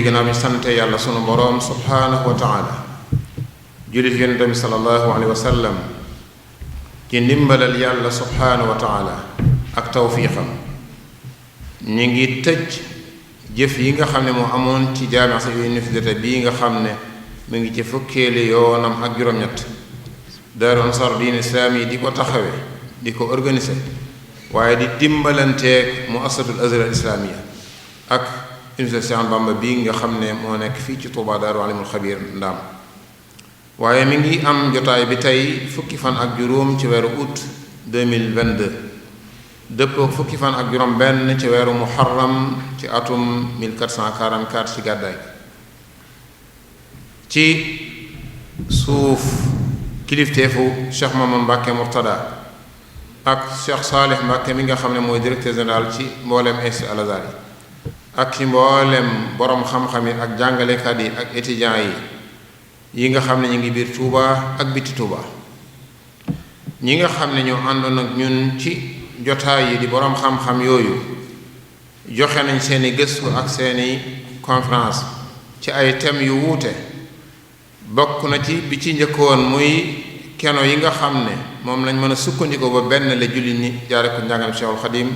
gannaaw bi sante yàlla sunu boroom subhaanahu wa taala jullit yonent bi sallallahu alayhi wa sallam ci ndimbalal yàlla subhaanahu wa taala ak tawfiiqam ñu ngi tëj jëf yi nga xam ne moo amoon ci jaami'a université bii nga xam ne mu ngi ci fukkeeli yoonam ak juróom-ñett Daaru Ansaar diin islaam yi di ko taxawe di ko organiser waaye di dimbalanteeg muassasatul Azhar al islaamiya ak université Cheikh Ahmadou Bamba bii nga xam ne moo nekk fii ci Touba Daaru Alimul Xabiir Ndaam waaye mi ngi am jotaay bi tey fukki fan ak juróom ci weeru août 2022 dëppoo fukki fan ak juróom benn ci weeru muharram ci atum 1444 ci gàddaay ci suuf kilifteefu Cheikh Mamadou Mbacke Mourtada ak Cheikh Salih Mbacke mi nga xam ne mooy directeur général ci mboolem institut Al Azhar yi ak ci mboolem borom xam-xam yi ak jàngalekat yi ak étudiants yi nga xam ne ñu ngi biir Touba ak biti Touba ñi nga xam ne ñoo àndoon ak ñun ci jotaay yi di borom xam-xam yooyu joxe nañ seeni gëstu ak seeni conférence ci ay thèmes yu wuute bokk na ci bi ci njëkkoon muy keno yi nga xam ne moom lañ mën a sukkandikoo ba benn la jullit ñi jaare ko njàngam Cheikhul Khadim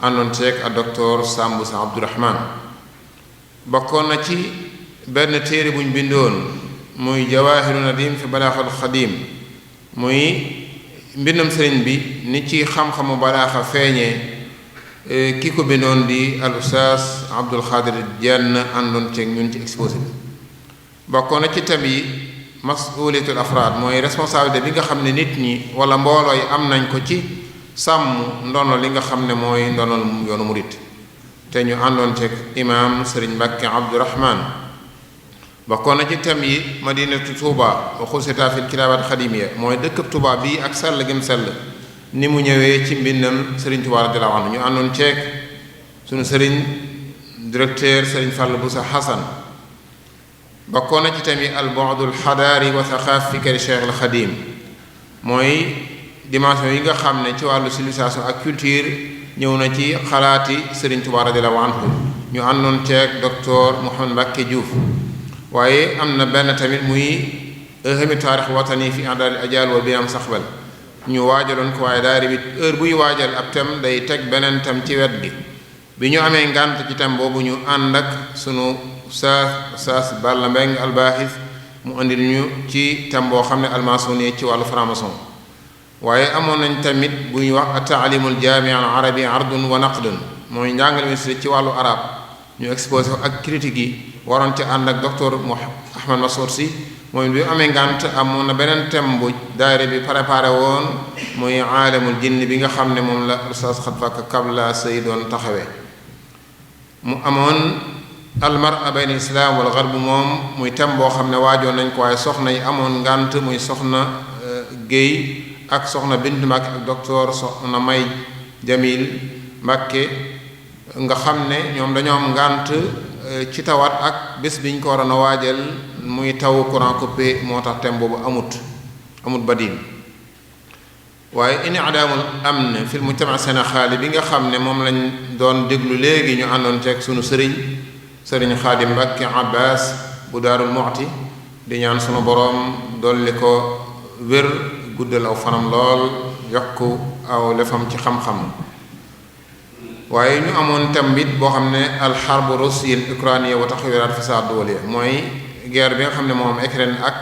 àndoon ceeg ak docteur Sambu Sa Abdourahman bokkoon na ci benn téere buñ bindoon muy Jawaahiru Nadim fi balaaxal Xadim muy mbindam sëriñ bi ni ci xam-xamu balaaxa feeñee ki ko bindoon di al ustaas Abdul Xaadir Jenn àndoon ceeg ñun ci exposé bi bokkoon na ci thème yi masuuliyatul afraad mooy responsabilité bi nga xam ne nit ñi wala mbooloo yi am nañ ko ci sàmm ndono li nga xam ne mooy ndonol yoonu murit te ñu àndoon ceeg imaam Sëriñ Mbàkke Abdourahman bokkoon na ci thème yi madinatu Touba wa xusita fil kitaabaat xadimiya mooy dëkkab Touba bii ak sell gim sell ni mu ñëwee ci mbindam Sëriñ Touba radiyallahu anhu ñu àndoon ceeg sunu sëriñ directeur Sëriñ Fall Boussa Hassan bokkoon na ci thème yi al bu'dul xadaari wa thaqaafi fi kër Cheikh al Xadim mooy dimension yi nga xam ne ci wàllu civilisation ak culture ñëw na ci xalaati Sëriñ Touba radiyallahu anhu ñu àndoon ceeg docteur Mouhamed Mbacke Diouf waaye am na benn tamit muy ahami taarix watani fi i'daad al-ajyaal wa binaam saxbal ñu waajaloon ko waaye daari bi heure buy waajal ab thème day teg beneen thème ci wet gi bi ñu amee ngànt ci thème boobu ñu ànd ak sunu saas Balla Mbeng albaaxis mu andil ñu ci thème boo xam ne almasoni ci wàllu franc-maçon waaye amoon nañ tamit bu ñu wax at-ta'limul jaami' al-arabi ardun wa naqdun mooy njàngale mi ci wàllu arab ñu exposé ak critique yi waroon ci ànd ak docteur Ahmad Masour Sy mooy bi amee ngànt amoon na beneen thème bu daayira bi préparé woon muy aalamul jinn bi nga xam ne moom la ustaas Xat Fakk Kabla Sey doon taxawee mu amoon almar'a bayna islam wal gharb moom muy thème boo xam ne waajoon nañ ko waaye soxna yi amoon ngànt muy soxna Géey ak soxna Bintu Mbàkke ak docteur soxna May Jamil Mbàkke nga xam ne ñoom dañoo am ngànt ci tawat ak bés biñ ko waroon a waajal muy taw courant coupé moo tax thème boobu amut badil waaye in'adaamul amn fil mujtama sénégalais bi nga xam ne moom lañ doon déglu léegi ñu àndoon ceeg sunu sëriñ Xaadim Mbàkke Abbas bu Daarul Muxti di ñaan sunu boroom dolli ko wér guddal aw fanam lool yokk aw lefam ci xam-xam waaye ñu amoon tambit boo xam ne alxarbu russiya ukrainiya wa taxawiraat fasaad duwaliya mooy guerre bi nga xam ne moom Ukraine ak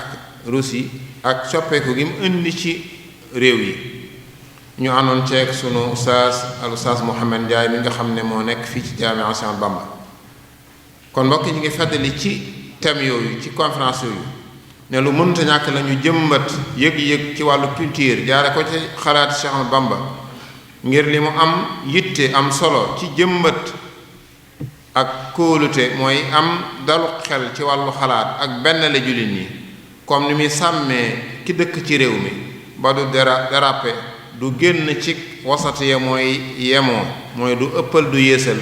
Russie ak soppeeku gi mu indi ci réew yi ñu àndoon ceeg sunu al ustaas Mouhamed Ndiaye mi nga xam ne moo nekk fii ci jaami'a Cheikh Ahmadou Bamba kon mbokk ñu ngi feddali ci thème yooyu ci conférence yooyu ne lu mënta ñàkk la ñu jëmbat yëg-yëg ci wàllu culture jaare ko ci xalaat Cheikh Ahmadou Bamba ngir li mu am yitte am solo ci jëmbat ak kóolute mooy am dalu xel ci wàllu xalaat ak benn la jullit ñi comme ni muy sàmmee ki dëkk ci réew mi ba du déraper du génn ci wasatiya mooy yemoo mooy du ëppal du yéesal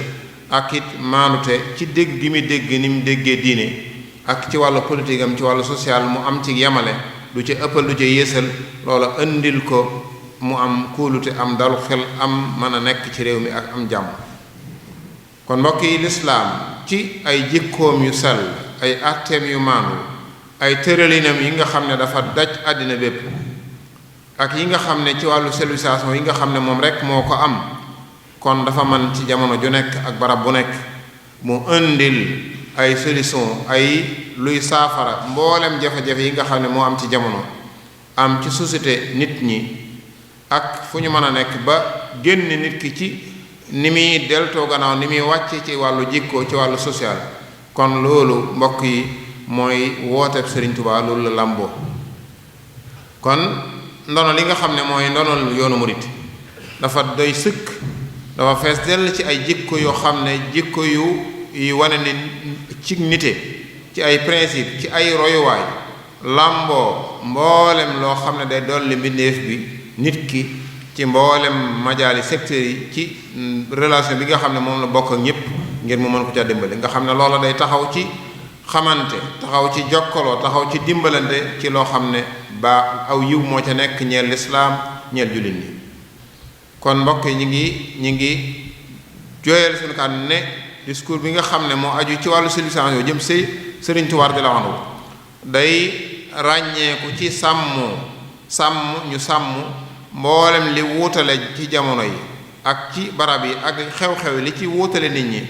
ak it maanute ci dégg gi mu dégg ni mu déggee diine ak ci wàllu politique am ci wàllu social mu am ci yemale du ci ëppal du ci yéesal loola indil ko mu am kóolute am dalu xel am mën a nekk ci réew mi ak am jàmm kon mbokk yi lislaam ci ay jikkoom yu sell ay atteem yu maandu ay tëralinam yi nga xam ne dafa daj àddina bépp ak yi nga xam ne ci wàllu civilisation yi nga xam ne moom rek moo ko am kon dafa man ci jamono ju nekk ak barab bu nekk mu indil ay solution ay luy saafara mboolem jafe-jafe yi nga xam ne moo am ci jamono am ci société nit ñi ak fu ñu mën a nekk ba génn nit ki ci ni muy deltoo gannaaw ni muy wàcce ci wàllu jikko ci wàllu social kon loolu mbokk yi mooy wooteeb Sëriñ Tuubaa loolu la làmboo kon ndono li nga xam ne mooy ndonol yoonu murit dafa doy sëkk dafa fees dell ci ay jikko yoo xam ne jikko yu wane ni ci nite ci ay principe ci ay royuwaay làmboo mboolem loo xam ne day dolli mbindeef bi nit ki ci mboolem majaali secteurs yi ci relation bi nga xam ne moom la bokk ak ñëpp ngir mu mën ko ca dimbali nga xam ne loola day taxaw ci xamante taxaw ci jokkaloo taxaw ci dimbalante ci loo xam ne ba aw yiw moo ca nekk ñeel lislaam ñeel jullit ñi kon mbokk yi ñi ngi jooyal suñu kan ne discours bi nga xam ne moo aju ci wàllu civilisation yoo jëm Sëriñ Tuubaa di la wax day ràññeeku ci sàmm mboolem li wuutale ci jamono yi ak ci barab yi ak xew-xew li ci wuutale nit ñi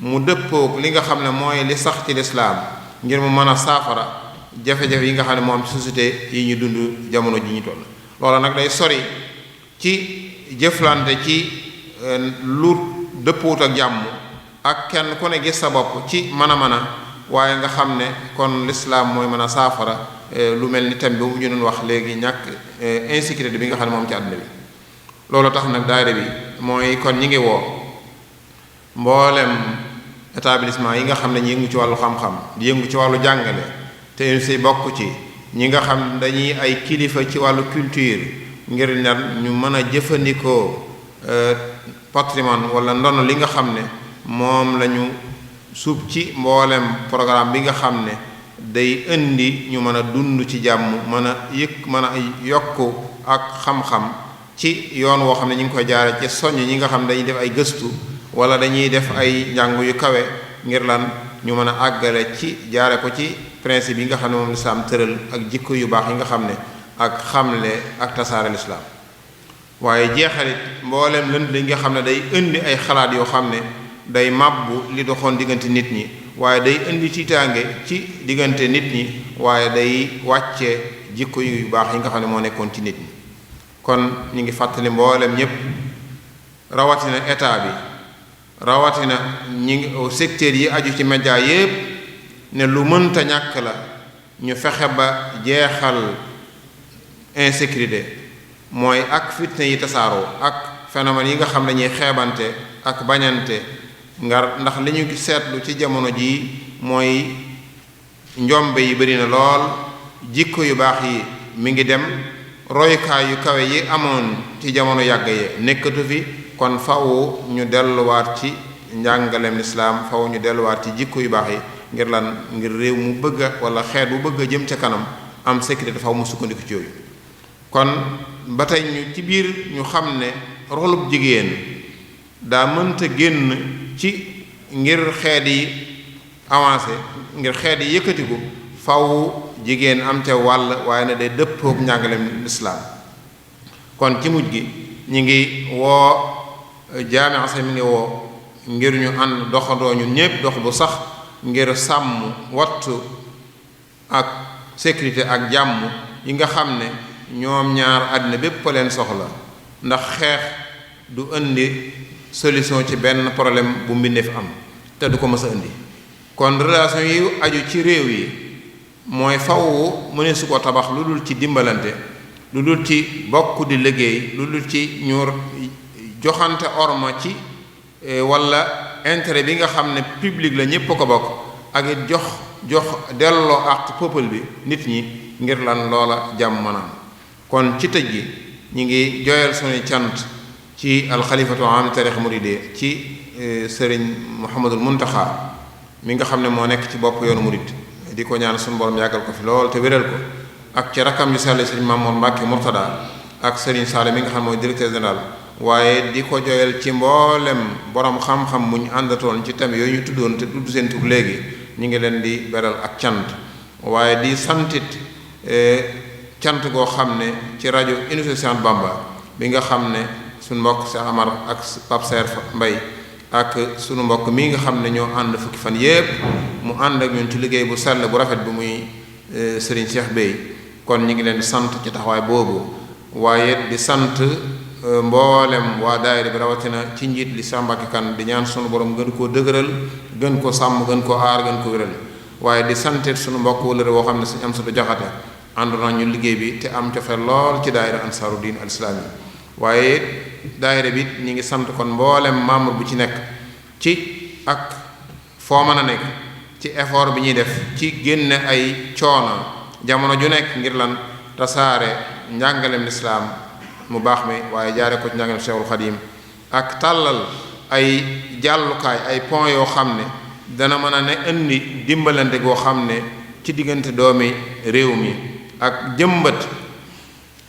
mu dëppoog li nga xam ne mooy li sax ci lislaam ngir mu mën a saafara jafe-jafe yi nga xam ne moo am ci société yi ñu dund jamono ji ñu toll loola nag day sori ci jëflante ci lu dëppoot ak jàmm ak kenn ku ne gis sa bopp ci mën a waaye nga xam ne kon lislaam mooy mën a saafara lu mel ni thème bi ñu doon wax léegi ñàkk insécurité bi nga xam ne moom ci àdduna bi loolu tax nag daayira bi mooy kon ñi ngi woo mboolem établissement yi nga xam ne ñi yëngu ci wàllu xam-xam di yëngu ci wàllu jàngale te si bokk ci ñi nga xam dañuy ay kilifa ci wàllu culture ngir ñu mën a jëfandikoo patrimoine wala ndono li nga xam ne moom la ñu suub ci mboolem programme bi nga xam ne day indi ñu mën a dund ci jàmm mën a yokk ak xam-xam ci yoon woo xam ne ñu ngi koy jaare ci soññ ñi nga xam ne dañuy def ay gëstu wala dañuy def ay njàng yu kawe ngir lan ñu mën a àggale ci jaare ko ci principe yi nga xam ne moom lislaam tëral ak jikko yu baax yi nga xam ne ak xamle ak tasaare lislaam waaye jeexalit mboolem lënd li nga xam ne day indi ay xalaat yoo xam ne day màbbu li doxoon diggante nit ñi waaye day indi tiitaange ci diggante nit ñi waaye day wàcce jikko yu baax yi nga xam ne moo nekkoon ci nit ñi kon ñu ngi fàttali mboolem ñépp rawatina état bi rawatina ñi ngi secteur yi aju ci média yépp ne lu mënta ñàkk la ñu fexe ba jeexal insécurité mooy ak fitna yi tasaaroo ak phénomène yi nga xam ne ñuy xeebante ak bañante ndax li ñu seetlu ci jamono jii mooy njombe yi bari na lool jikko yu baax yi mi ngi dem royukaay yu kawe yi amoon ci jamono yàgg yi nekkatu fi kon faw ñu delluwaat ci njàngaleem lislaam faw ñu delluwaat ci jikko yu baax yi ngir lan ngir réew mu bëgg a wala xeet bu bëgg a jëm ca kanam am sécurité faw mu sukkandiku ci yooyu kon ba tey ñu ci biir ñu xam ne rolub jigéen daa mënta génn ci ngir xeet yi avancé ngir xeet yi yëkkatiku faw jigéen am ca wàll waaye ne day dëppook njàngaleem lislaam kon ci mujj gi ñi ngi woo jaamia sa mi ngi woo ngir ñu ànd doxandoo ñun ñépp dox bu sax ngir sàmm wattu ak sécurité ak jàmm yi nga xam ne ñoom ñaar àddina bépp leen soxla ndax xeex du indi solution ci benn problème bu mbindeef am te du ko mës a indi kon relation yi aju ci réew yi mooy faw mëne su ko tabax lu dul ci dimbalante lu dul ci bokk di liggéey lu dul ci ñu joxante orma ci wala intérêt bi nga xam ne public la ñépp a ko bokk ak it jox delloo ak peuple bi nit ñi ngir lan loola jàmm maanaam kon ci tëj gi ñi ngi jooyal suñuy cant ci alxalifatu am tarix muridé ci sëriñ Muhammadul Muntaxa mi nga xam ne moo nekk ci bopp yoonu murid di ko ñaan suñu borom yàggal ko fi lool te wéral ko ak ci rakam yu sell sëriñ Mamour Mbacke Mourtada ak sëriñ Saale mi nga xam ne mooy directeur général waaye di ko joyal ci mboolem borom xam-xam muñ àndatoon ci thème yooyu ñu tuddoon te tudd seen tur léegi ñu ngi leen di beral ak cant waaye di santit cant goo xam ne ci rajo Université Cheikh Ahmadou Bamba bi nga xam ne suñu mbokk Cheikh Amar ak Pape Serre Mbaye ak sunu mbokk mii nga xam ne ñoo ànd fukki fan yépp mu ànd ak ñun ci liggéey bu sell bu rafet bi muy Serigne Cheikh Bey kon ñu ngi leen di sant ci taxawaay boobu waaye di sant mboolem waa daayira bi rawatina ci njiit li Cheikh Mbacké Kane di ñaan sunu borom gën koo dëgëral gën ko sàmm gën ko aar gën ko wéral waaye di santit sunu mbokk wala woo xam ne suñu am sa du jaxate ànd nañu liggéey bi te am cofeel lool ci daayira ansaaru diin al islaam yi waaye daayira bi ñi ngi sant kon mboolem membre bu ci nekk ci ak foo mën a nekk ci effort bi ñuy def ci génne ay coono jamono ju nekk ngir lan tasaare njàngalem lislaam mu baax mi waaye jaare ko ci njàngalem Cheikhul Khadim ak tàllal ay jàllukaay ay point yoo xam ne dana mën a ne indi dimbalante goo xam ne ci diggante doomi réew mi ak jëmbat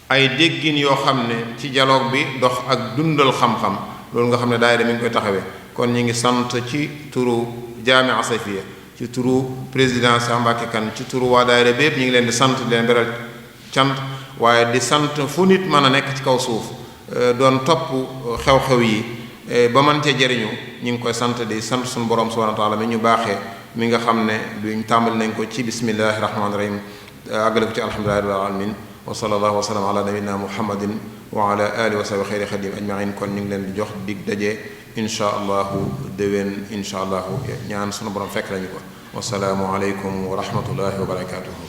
ay déggin yoo xam ne ci dialogue bi dox ak dundal xam-xam loolu nga xam ne daayira mi ngi koy taxawee kon ñi ngi sant ci turu Jaami'a Sayfiya ci turu président Cheikh Mbacké Kane ci turu waa daayira bépp ñu ngi leen di sant di leen beral cant waaye di sant fu nit mën a nekk ci kaw suuf doon topp xew-xew yi ba mën cee jëriñu ñu ngi koy sant di sant suñu borom subhanahu wa taala mi ñu baaxee mi nga xam ne duñ tàmbali nañ ko ci bismillahi rahmaani rahim àggale ko ci alhamdulillahi rabbil alamin wa sallallahu wa sallam ala nabina muhammadin wa ala alihi wa sahbihi xayri xadim ajmain kon ñu ngi leen di jox dig daje insha allahu déwén insha allahu ñaan sunu borom fekk lañu ko wasalaamu aleykum wa rahmatullahi wa barakatuhu